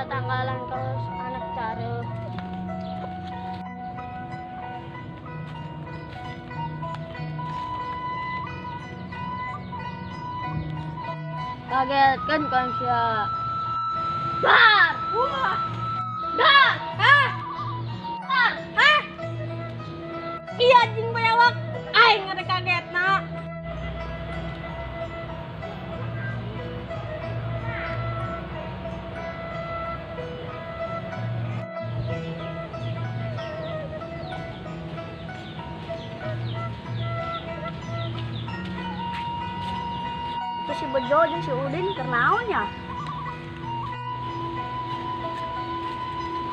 Tatanggalan kaos anak careuh. Kagetkeun kan sia. Dar! Wah! Dar! Hah? Dar! Hah? Iya anjing bayawak. Aing ada kagetna. Itu si Bejo jeung si Udin keur naon nya?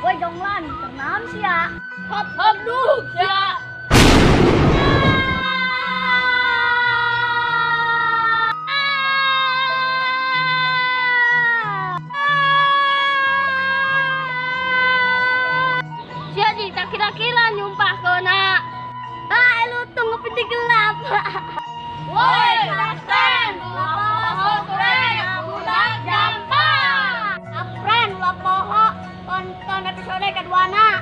Woi Jonglan, keur naon sia? Hop hop duh sia. Sia di tak kira-kira nyumpah kena. Ah, lu tunggu peti gelap. Woi, kapten, lapoho keren, budak gampang. Apren ulah poho tonton episode keduana.